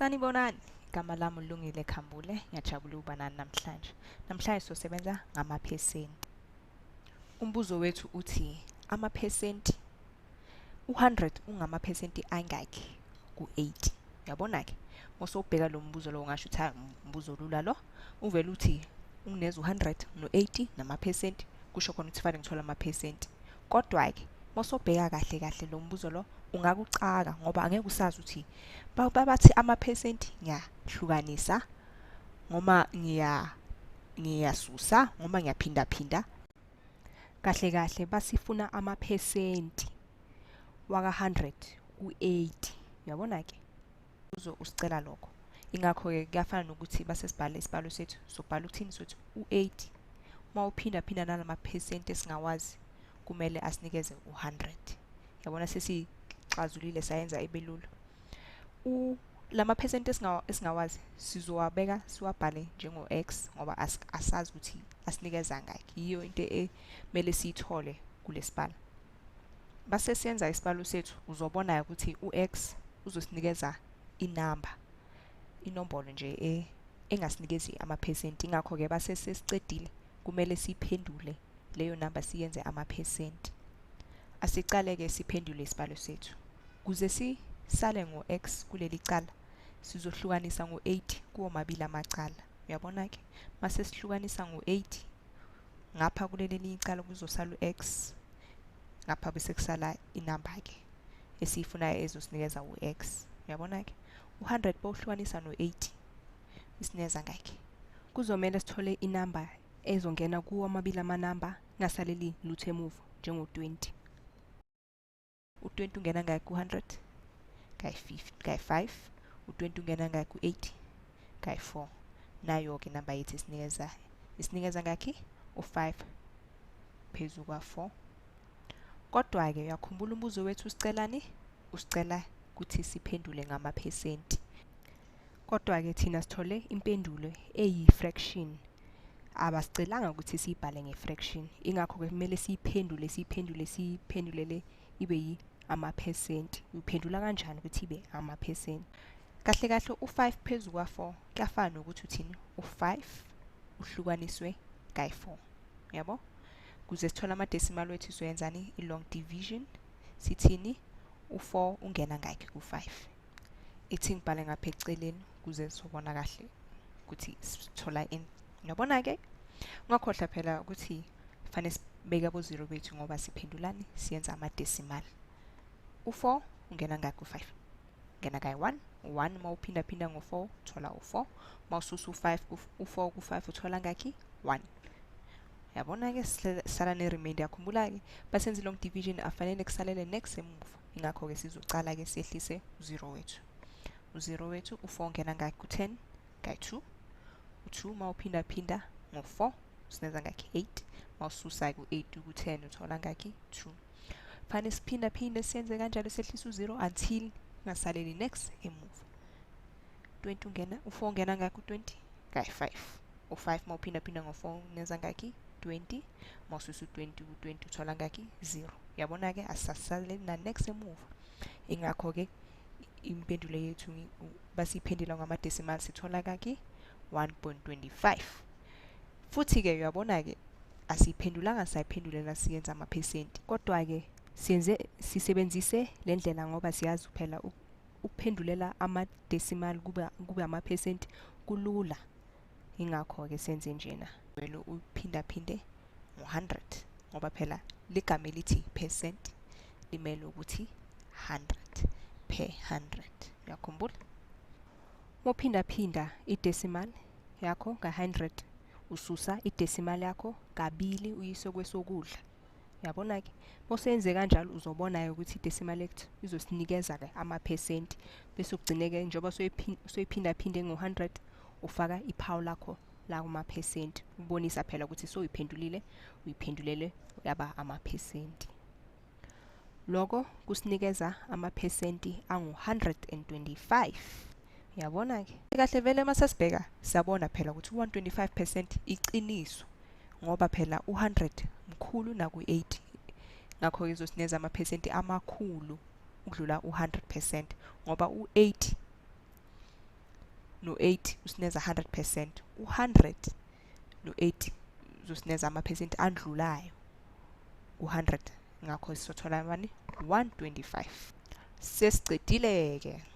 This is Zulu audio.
Sanibonani, igama lami uLungile Khambule, ngiyajabula ukuba nani namhlanje. Namhlanje sizosebenza ngamaphesenti. Umbuzo wethu uthi amaphesenti u-100 ungamaphesenti angaki ku-80? Uyabona-ke, mosowubheka lo mbuzo lo ungasho ukuthi hayi umbuzo olula lo, uvele uthi ungineza u-100 no-80 namaphesenti, kusho khona ukuthi fanele ngithole amaphesenti. Kodwa-ke mosowubheka kahle kahle lo mbuzo lo ungakucaka ngoba angeke usazi ukuthi bathi amaphesenti ngiyahlukanisa ngoma ngiyasusa ngoma ngiyaphindaphinda. Kahle kahle basifuna amaphesenti waka-100 ku-80. Uyabona-ke uzo usicela lokho. Ingakho-ke kuyafana nokuthi base sibhale isibalo sethu, sobhala ukuthini? Sothi u-80 uma uphindaphinda nalamaphesenti esingawazi kumele asinikeze u-100. Yabona sesixazulile sayenza ibe lula. Lamaphesenti esingawazi sizowabeka siwabhale njengo-x ngoba asazi ukuthi asinikeza ngakhi. Yiyo into emele siyithole kulesibalo. Base siyenza isibalo sethu, uzobona ukuthi u-x uzosinikeza inamba, inombolo nje engasinikezi amaphesenti. Ingakho-ke base sesicedile kumele siphendule leyo namba siyenze amaphesenti. Asicale-ke siphendule isibalo sethu. Kuze sisale ngo-x kuleli cala, sizohlukanisa ngo-80 kuwo mabili amacala. Uyabona-ke, mase sihlukanisa ngo-80 ngapha kuleli elinye icala kuzosala u-x, ngapha bese kusala inamba-ke esiyifunayo ezosinikeza u-x. Uyabona-ke, u-100 bowuhlukanisa no-80 isinikeza ngakhi? Kuzomele sithole inamba ezongena kuwo amabili amanamba kungasaleli lutho emuva, njengo-20. U-20 ungena ngakhi ku-100? Kayi-5. U-20 ungena ngakhi ku-80? Kayi-4. Nayo-ke inamba yethu isinikeza ngakhi? U-5 phezu kwa-4. Kodwa-ke uyakhumbula umbuzo wethu usicelani? Usicela ukuthi siphendule ngamaphesenti. Kodwa-ke thina sithole impendulo eyi-fraction. Abasicelanga ukuthi siyibhale nge-fraction. Ingakho-ke kumele siyiphendule, siyiphendule, siyiphendulele ibe yi amaphesenti. Uyiphendula kanjani ukuthi ibe amaphesenti? Kahle kahle u-5 phezu kwa-4 kuyafana nokuthi uthini? U-5 uhlukaniswe kayi-4. Uyabo? Kuze sithole ama-decimal wethu sizoyenzani? I-long division. Sithini? U-4 ungena ngakhi ku-5. Ithi ngibhale ngapha eceleni kuze sizobona kahle ukuthi sithola ini. Uyabona-ke? Ungakhohlwa phela ukuthi fanele sibeke abo-0 bethu ngoba siphendulani? Siyenza ama-decimal. U-4 ungena ngakhi ku-5? Ungena kayi-1. 1 uma uphindaphinda ngo-4 uthola u-4. Uma ususa u-5 u-4 ku-5 uthola ngakhi? 1. Uyabona-ke sisala ne-remainder. Yakhumbula-ke basenza i-long division afanele kusalele next emuva. Ingakho-ke sizocala-ke sehlise u-0 wethu. U-0 wethu u-4 ungena ngakhi ku-10? Kayi-2. U-2 uma uphindaphinda ngo-4 usineza ngakhi? 8. Uma ususa ku-8 ku-10 uthola ngakhi? 2. Fanele siphindaphinde siyenze kanjalo sehlisa u-0 until kungasaleli next emuva. 20 ungena, u-4 ungena ngakhi ku-20? Kayi-5. U-5 uma uphindaphinda ngo-4 uneza ngakhi? 20. Uma ususa u-20 ku-20 uthola ngakhi? 0. Uyabona-ke asisasaleli na-next emuva. Ingakho-ke impendulo yethu basiphendula ngama-decimal sithola ngakhi? 1.25. Futhi-ke uyabona-ke asiyiphendulanga sayiphendulela siyenza amaphesenti. Kodwa-ke siyenze sisebenzise le ndlela ngoba siyazi phela ukuphendulela ama-decimal kube amaphesenti kulula. Ingakho-ke senze njena. Vele uphindaphinde ngo-100 ngoba phela ligama elithi percent limele ukuthi 100 per 100. Uyakhumbula? Uma uphindaphinda i-decimal yakho nga-100 ususa i-decimal yakho kabili uyise kwesokudla. Uyabona-ke? Uma usenze kanjalo uzobona-ke ukuthi i-decimal yethu izosinikeza-ke amaphesenti. Bese ugcine-ke njengoba soyiphindaphinde ngo-100 ufaka iphawu lakho la kumaphesenti ukubonisa phela ukuthi soyiphendulile, uyiphendulele yaba amaphesenti. Lokho kusinikeza amaphesenti angu-125. Uyabona-ke? Kahle vele uma sesibheka siyabona phela ukuthi u-125% iqiniso ngoba phela u-100 mkhulu naku-80. Ngakho-ke izosinikeza amaphesenti amakhulu ukudlula u-100% ngoba u-80 no-80 usineza 100%. U-100 no-80 uzosineza amaphesenti andlulayo ku-100, ngakho sizothola bani? 125. Sesicedile-ke.